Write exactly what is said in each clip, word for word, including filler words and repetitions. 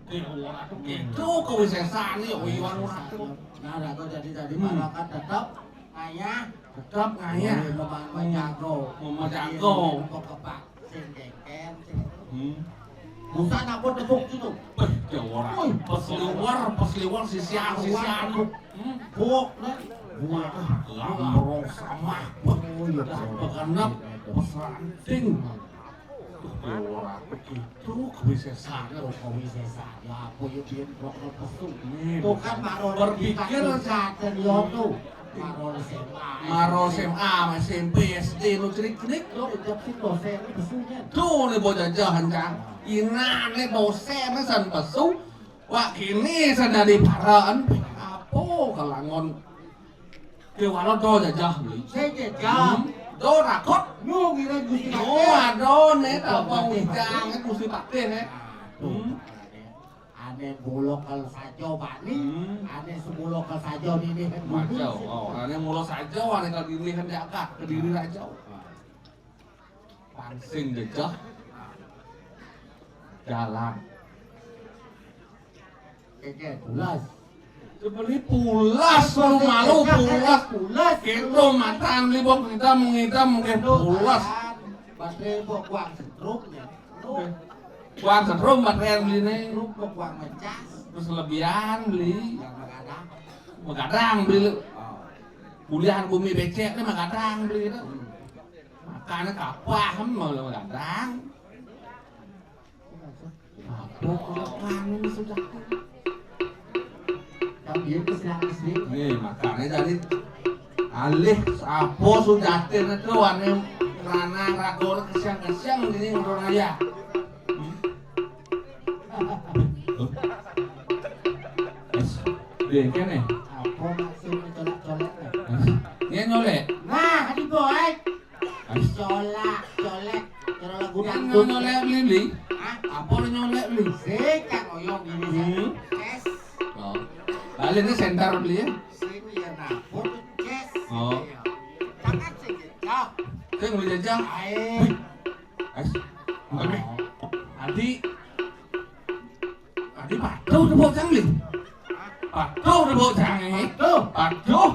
Déwa Ratu kéto kawisésané, ya, Iwan Ratu. Nah, lah, kok jadi tadi Hmm. malah kan tetep ngayah. Tetep ngayah. Boleh, memang menjago. Menjago. Iya, kok kepak, sing dengkén, sing Hmm. Busan apa tepuk gitu? Beh, Déwa Ratu. Wih. Pas liwar, pas liwar, sisian, sisian. Hmm. Bok, nah. Buah, lambrong samah. Oh, iya, Dah, betul. Begenep, pas ranting. Tuh, Déwa Ratu gitu, kawisésané. Tuh, kawisésané, apa ya, biyen prokol pesu. Nih, Tuh, kan, Maro berpikir kita tuh. Maro S M A, Maro S M A, S M P, S D, nu cerik-cerik. Tuh, ucap si dosen pesunya. Tuh, nih, bocah jahan, Cang. Inané dosen, san pesu. Wah, kini san dadi paraan. Apa kalangon Déwa Ratu jajah, Bli. Sing jajah. Hmm. Do takut. Nu ngira Gusti Oh, Patih. Adoh, né, Gusti apa Patih. Ujang, Gusti Patih, né. Nah, tuh, Hmm. ané. Ané bulok kal sajo bani, Hmm. ané sebulok kal sajo nini kan Sajo. Bumi. Oh, ané mulo sajo, ané kal dini kan jagat, kediri sajo. Pangsing jejeh. Jalan. Kéké, pulas. Sebeli pulas, lu malu, pulas. Pulas. Kéto matan beli bok ngidam, ngidam, nggih pulas. Baterai bok kuang setrum ya. Kuang setrum baterai beliné. Setrum bok kuang mecas. Terus lebihan beli. Ya, magadang. Magadang beli. Oh. Kuliah bumi bécék né magadang beli itu. Hmm. Makané kapah, em, malah magadang. Apa kok kangen sudah? Kan dia ke siang S D. Nih, makané tadi alih apa sujatin itu ané ranang ragor kesiang-kesiang gini ngono raya. Hmm? Wis. Deh, kéné. Apa maksud colak-colak? Wis. Nyén nyolek. Nah, di boy. Wis. Colak, colak. Cara lagu Nyén dangdut. Nyolek beli, beli. Hah? Apa lu nyolek beli? Sing, Kang Oyong gini. Hmm. Ces. Oh. Balik ini senter beli ya. Sing ya nah, foto ces. Oh. Jangan sing jejak. Sing beli jejak. Ae. Wis. Mangké. Adi. Adi patuh tepuk tangan, Bli. Patuh tepuk tangan. Patuh. Patuh.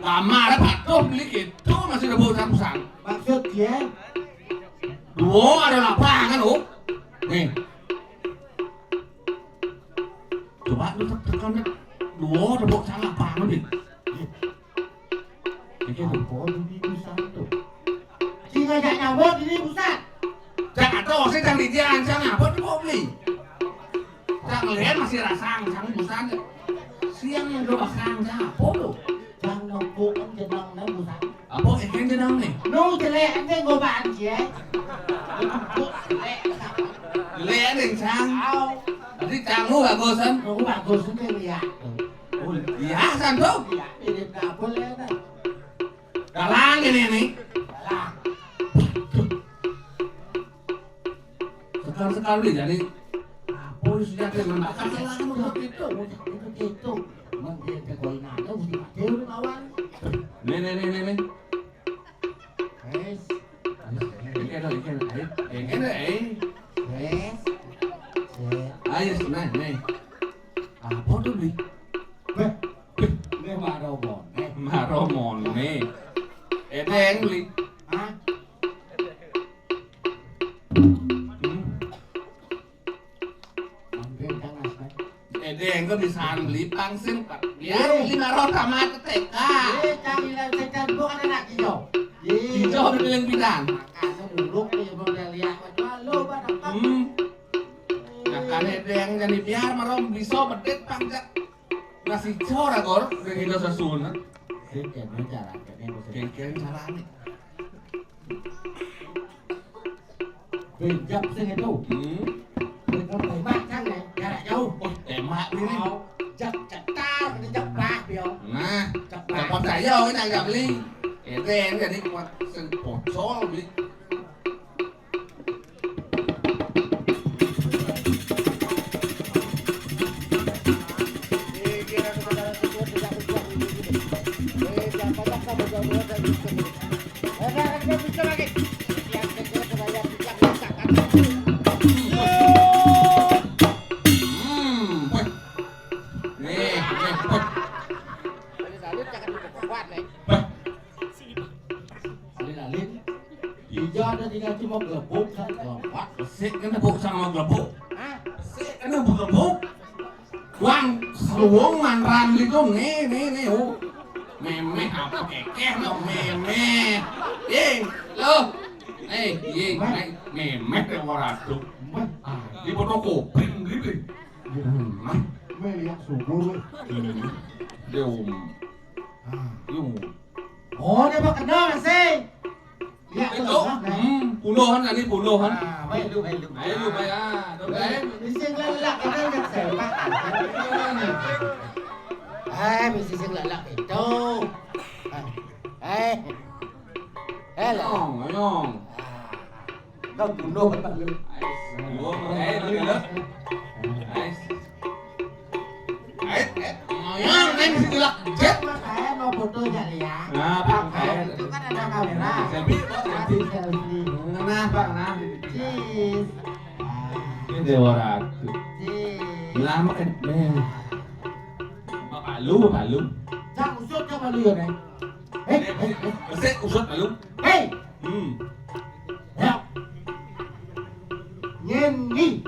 Kamar patuh, Bli, itu masih tepuk tangan. Maksud dia? Dua ada lapangan, oh. Nih. Coba lu tek-, tekan, Bli. Dua tepuk tangan lapangan, Bli. Iki lho. Apa ini pusat tuh? Sing ngajak nyambut ini pusat. Cak atau sing cang didian, cang apa tuh, Bli? Cang lihat masih rasang, cang busan. Siang yang udah pasang, cang apa tuh? Cang nongko kan jenang nih busan. Apa ikan jenang nih? Nu jelek ente ngobaan sih, eh. Jelek, cang. Au. Tadi cangmu bagusan. Aku bagus ente lihat. Oh, iya, santo. Iya, ini dapur ya, nah. Galang ini, ini. Galang. Sekali-sekali jadi apa sih, jadi membakar galang itu, itu, itu. Emang dia ke koinannya mesti pakai lawan. Nih, nih, nih, nih, nih. Wes. Iki ada, iki ada. Ayo, iki ada, eh. Wes. Wes. Ayo, nah, nih. Apa tuh, Bli? Beh, beh, ini Maromone. Maromone. Edeng, Bli. Hah? Hmm. Ambil tangan, kan? Edeng, kok bisa beli pangsin, Pak? Biar Eh. Bli Maro tamat T K. Eh, cari lah, saya cari bukan anak hijau. Eh. Hijau udah yang bidan. Makanya dulu, eh, mau dia lihat, waduh, lo, Pak, dapat. Hmm. Nah, kan Edeng, jadi biar Maro bisa bedit panjat. Masih cora, Gor, udah gitu sesunan. Sing, kayak gimana cara, kayak gimana cara. Kayak gimana caranya? Benjak sing itu. Hmm. Benjak tembak, kan, ya? Jarak jauh. Oh, tembak ini. Mau jak cetar, dijak bak, yo. Nah, cepat. Cepat saya, ini agak beli. Edeng, jadi kuat sing pocol, beli. Luwung manran gitu, né, né, né, oh. Méméh apa kékéh lo, méméh. Ying, lo. Eh, ying, Meh. Méméh deh ora tuh. Meh. Ah, di fotokopi gitu. Iya. Hmm. Méh lihat subur, wéh. Hmm. Dia um. Ah. Yung. Oh, dia mah kenal sih. Ya, itu, kenal, Meh. Hmm, puluhan, ini puluhan. Ah, baik lu, baik lu. Ayo, lu, baik, ah. Tuh, baik. Bisa ngelak, kita nggak sepak. Eh, bisa sing lelak itu. Eh, eh, lah. Nyong, nyong. Kau bunuh apa lu? Ais, gua mau, eh, lu, lu. Ais. Ais, eh, nyong, kan si tulak jet. Saya mau foto jadi ya. Nah, Pak, eh. Itu kan ada kamera. Selfie, Pak, selfie. Selfie. Nah, Pak, nah. Cheese. Ini Dewa Ratu. Cheese. Lama kan, eh. Palu, palu. Cak usut ka palu ya, Neng? Eh, eh, eh. Besik usut palu. Hei. Hmm. Ya. Nyén nyi.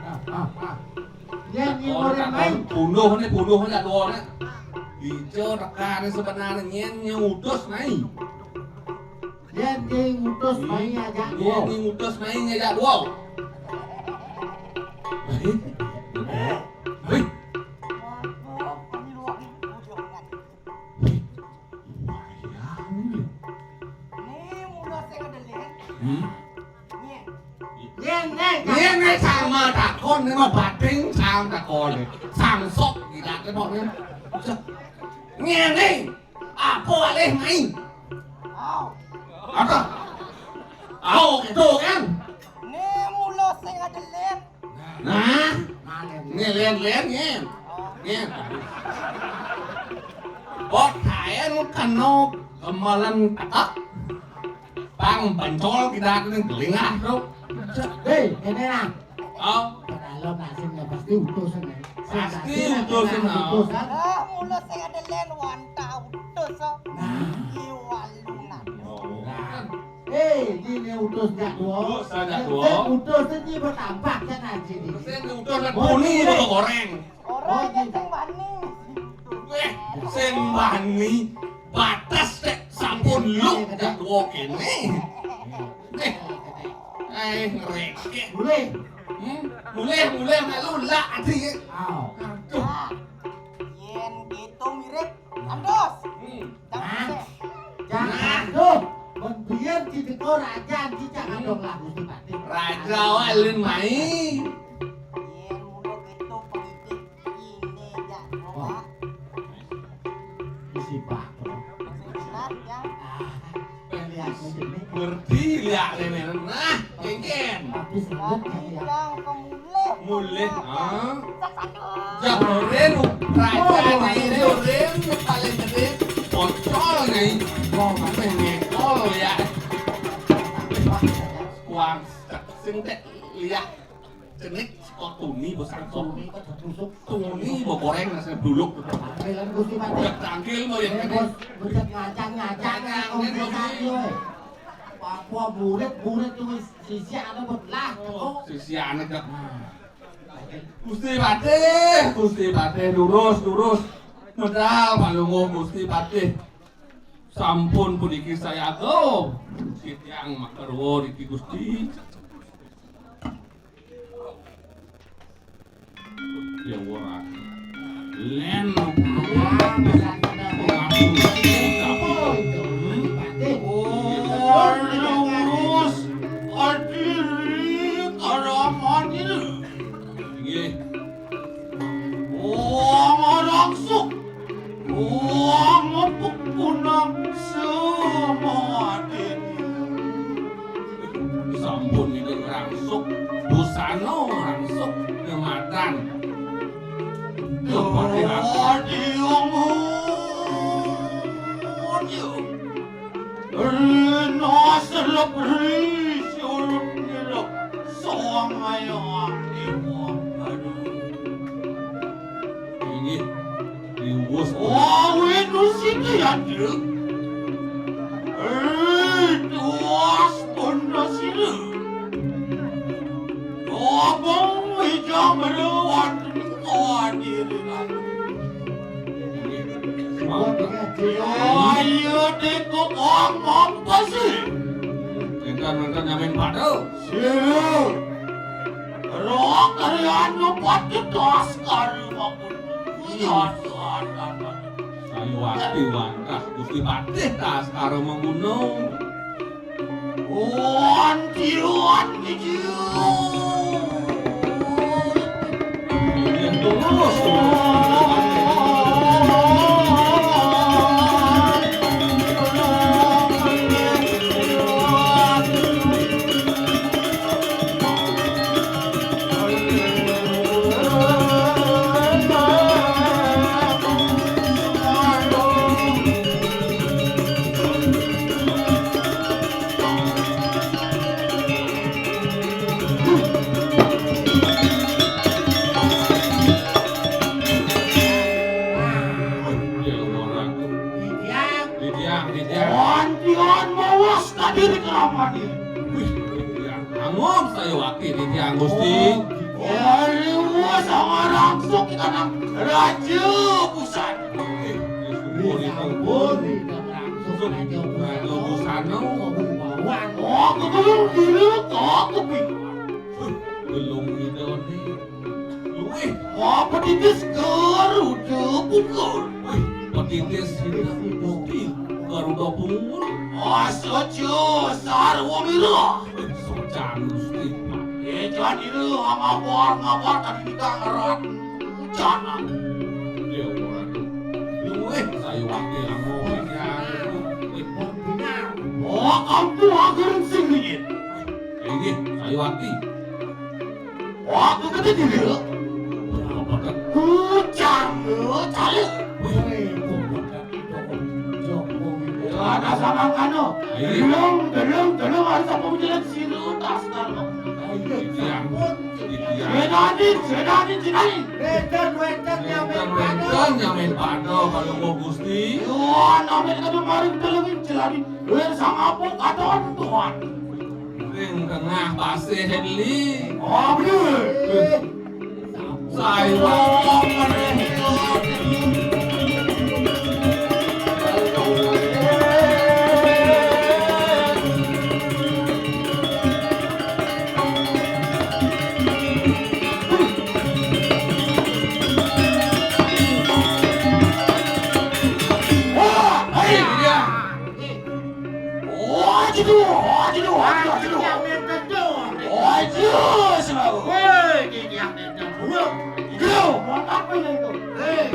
Ah, ah, ah. Nyén nyi. Oh, orang tak lain. Bunuh né, bunuh né, tuh né. Ijo tekane sebenarnya nyén nyi utus nai. Yén nyi ngutus mai ngajak duo. Yén nyi ngutus mai ngajak duo. Hei. Hei. Né mula sing ada lén. Hmm? Nyén. Nyén, nyén, nyén, nyén sama takon, né mah bating sama takon. Sangsok, gila, né pokoknya. Nyén, nyén. Apa alih mai? Au. Apa? Au, gitu kan? Né mula sing ada lén. Nah, né lén-lén, nyén. Nyén. Bot kaen kena kemalan takak. Pang bencol kita ning gelingah, Bro. Hei, kéné nah. Oh. Padahal nak sing pasti utusan, ya. Pasti utusan, oh. Utusan. Ah, mula sing ada lén wantah utus, oh. Nah. Iwaluna. Oh. Nah. Eh, ini utus jak duo. Utus jak duo. Sing utus iki bertambah kan aja nih. Sing utus kan buni, botol goreng. Orang, oh, kan sing bani. Wéh, sing bani batas tek sampun lu jak duo kéné. Nih. Eh, ngerekek. Mulih. Hmm? Mulih, mulih, malu lah, adi. Au. Aduh. Nah, yén gitu mirip, andos. Hmm. Hah? Jangan. Nah. Aduh, mun biyen dideko raja, dicak, hmm, adong lah, Gusti Patih. Raja awak lén mai. Yén mula gitu, pengitik. Ini jak duo. Isi bak. Benar, ya. Ah, lihat ini. Ngerti lihat ini. Nah, kéngkén. Habis ngelut, ya. Yang kemulih. Mulih, ah. Satu. Jak oren, raja ini oren, paling gedé, bocor nih. Wah, apa yang ngekol ya? Kuang, sing tek lihat. Cenik, kok tuni, bos, kok tuni, kok tusuk. Tuni, bos, goreng, nasi duluk. Tangkil, Gusti Patih. Cek tangkil, mau yang ini, bos, bos, ngajak, ngajak, ngajak, ngajak, ngajak, ngajak. Apa murid, murid tuh wis sisi ana belah. Oh, sisi ana, Cak. Gusti Patih, Gusti Patih, lurus, lurus. Medal, palungguh, Gusti Patih. Sampun puniki sayaga. Titiang makarwa niki, Gusti. Ya ora. Lén. Oh, terus. Adiri karaman ini. Nggih. Wong rangsuk. Wong mupuk punang semati. Sampun ini rangsuk. Busana rangsuk. Kematan. Kemati rangsuk. Adi, adi, adi. Rina selep ri siurup ngirup sawang ayang dewa. Aduh. Inggih, riwus. Wawit usik ya, Dek. Eh, tuas pun nasira. Dobong wijang berewat. Wah, diri kan. Ayo, dikukong, mampasi. Enten, enten nyamin padu. Sira. Roh kalian luput kedas kali makun. Iya, iya, iya. Sayuwakti wantah Gusti Patih Taskara Mangguna. Wan, tiwan, tiwan. Yen terus. Titiang, titiang. Antian mawas kadiri kramani. Wih, titiang. Angum sayuwakti titiang, Gusti. Waliwa sama rangsuk kita nang raja busan. Eh, eh, syukur itu. Syukur itu. Raja busana. Oh, kegelung diri, kok keping. Wih, gelung idone. Luwih. Wah, petitis Garuda Pungkur. Wih, petitis Gusti Garuda Pungkur. Asaja sarwa mirah. Wih, socan Gusti. Ejan ira ngawar-ngawar tadi nikah ngerat. Jangan. Ya, ora. Luwih sayuwakti angum ya. Wih, benar. Oh, kampung agung sing dingin. Inggih, sayuwakti. Aku kete diri. Kucang, cale. Wih. Ada sama kano. Ayo. Delung, delung, delung, harus apa menjelat siru tas kano. Iya. Iya. Sedani, sedani, sedani. Wénten, wénten, nyamin pado. Wénten, nyamin pado, kalau mau Gusti. Yuan, amit kano maring delengin jelani. Wér sang apa katon, Tuhan. Ring tengah pasih Hedli. Oh, bener. Saya. Wah, hei, dia. Oh, aduh, aduh, aduh, aduh. Aduh, selalu. Woi, dia. Bro, mau apa ya itu? Hei.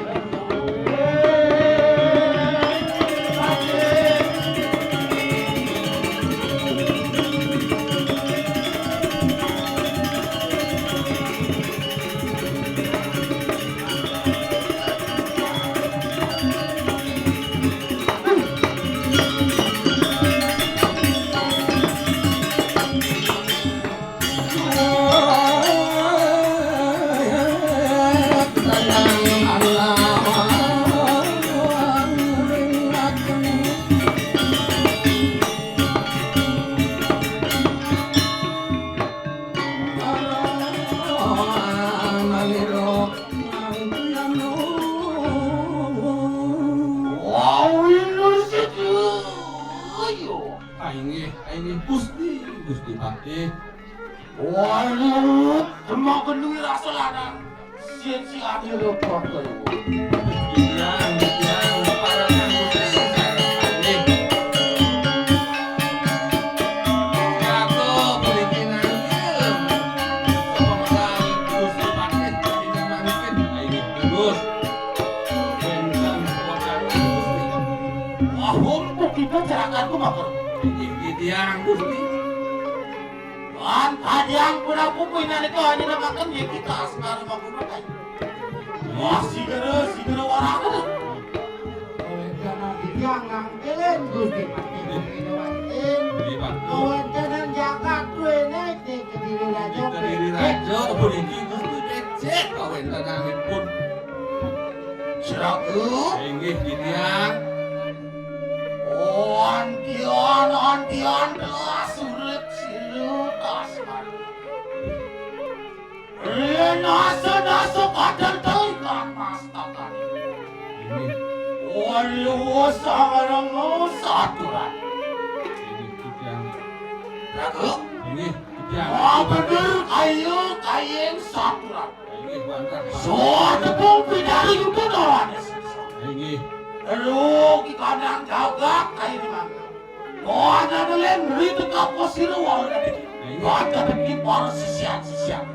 Inggih, inggih, Gusti, Gusti Patih. Waduh, demak kenuwi rasa lanang. Sing si adil kok. Yang, yang, parangan Gusti, sareng Patih. Jago mriki nanggil. Pemedal Gusti Patih, tidak mangkin. Ayo, terus. Wénten, Gusti. Wah, mumpung kita cerakanku, Bapak. Inggih, tiang, Gusti. Lan tadiang pun aku pinaneka hanya nemaken ya kita sekarang aku makan. Wah, sigera, sigera waraka tuh. Kawentenan titiang nangkilin Gusti Patih Bukit Watin. Kawentenan jagat duwene di Kediri Raja. Di Kediri Raja puniki Gusti becik kawentenanipun. Seraku. Inggih, titiang. Antian, antian, telah sulit silu tasman. Yen asa-asa kadang Aduh, sareng saturan. Ini titiang. Ragu? Ini titiang. Wah, bener, ayo, kayeng saturan. Ini bantah. Soal tepung pinari itu lawan. Ini. Aduh, kita nang gagak, kayak di mana? Wah, ada lain, beri teka posir, wah, udah deh. Wah, tapi para sisian-sisian.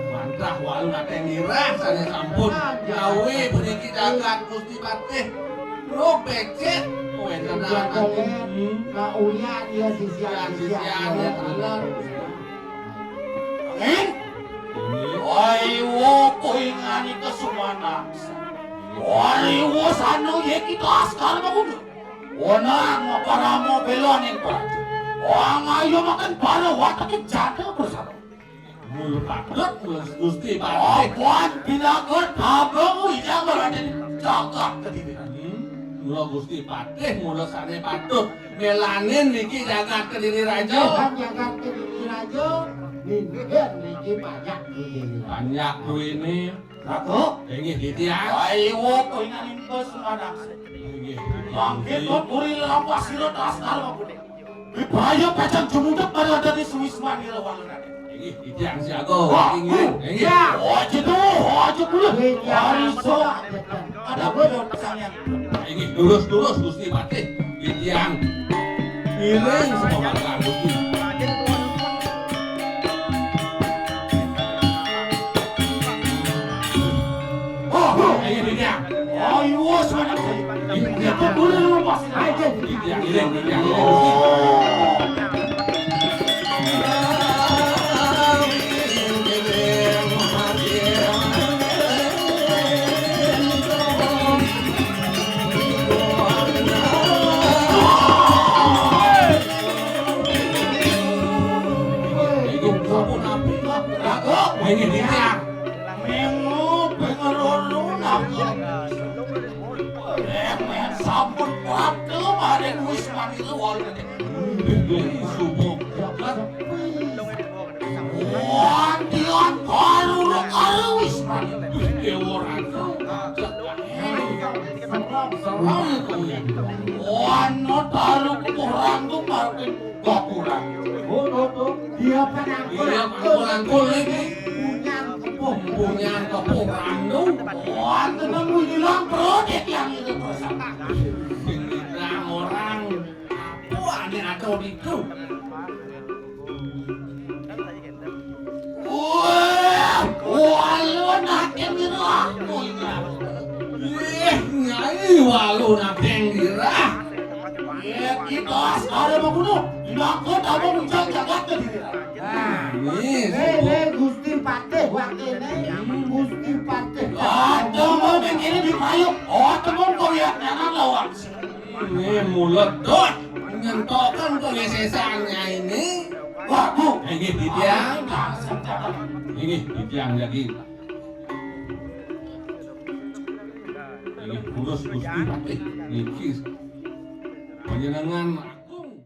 Bantah, wah, lu nate ngirah, saya sampun. Gawe, puniki jagat, Gusti Patih. Bro, becek. Wénten Jagoan, hmm. Kaulian ya sisian-sisian ya, bener. Angin. Wai wo poingani kesumanan. Wari wo sanu ye kita askar bangun. Onang maparamo beloning praja. Wang ayo makan para watake janda bersama. Mula patut, mula Gusti Patih. Apan pinagur tabung wijang berada di jagat kediri. Hmm, mula Gusti Patih, mula sane patut. Melanin niki jagat kediri raja. Jagat, jagat kediri raja. Ninggen niki banyak duit. Banyak duit ini. Ratu? Inggih, titiang. Aiwo, koingan imbas sumanak. Inggih. Mangke kok puri lampah sira daskar mapune. Bibaya pacang jumudhep marang dadi suwismani lawan lenane. Inggih, titiang siaga. Wah, inggih, inggih. Ya. Aja tuh, aja kula. Titiang. Hari so. Ada apa dong, sanyan? Inggih, durus-durus, Gusti Patih. Titiang. Ngiring semua warga Gusti. Oh, oh, ayo, Dinda. Ayo, semangat. Itu dulu, Mas. Ayo, Dinda. Dinda, Dinda, Dinda, Dinda. Ini dia. Mengo pengerono nangkep. Eh, men sampun kuat kelem ada wis mati wol. Subuh. Wantian karu karu wis mati. Dewa Ratu. Seram kuwi. Wana taru kubuh rangku marke. Kopuran. Oh, oh, oh. Dia penangkul. Iya, penangkul-angkul iki. Punyang kepuh. Punyang kepuh randu. Wonten nemu ilang proyek yang itu terus. Sing orang. Apa ane atau itu? Wah, walu nate ngira aku iki. Ih, Nyai, walu nate ngira. Ya, kita sekarang mau bunuh. Mangko tamu mencang jagat ke diri. Nah, ini. Eh, eh, Gusti Patih wakene. Gusti Patih. Ada mau mikirin di payung. Oh, temen kau lihat nyanan lawan. Ini mulut dot. Nyentokan kewisesan Nyai ini. Waduh. Inggih, titiang. Inggih, titiang lagi. Inggih, durus Gusti Patih. Niki. Panjenengan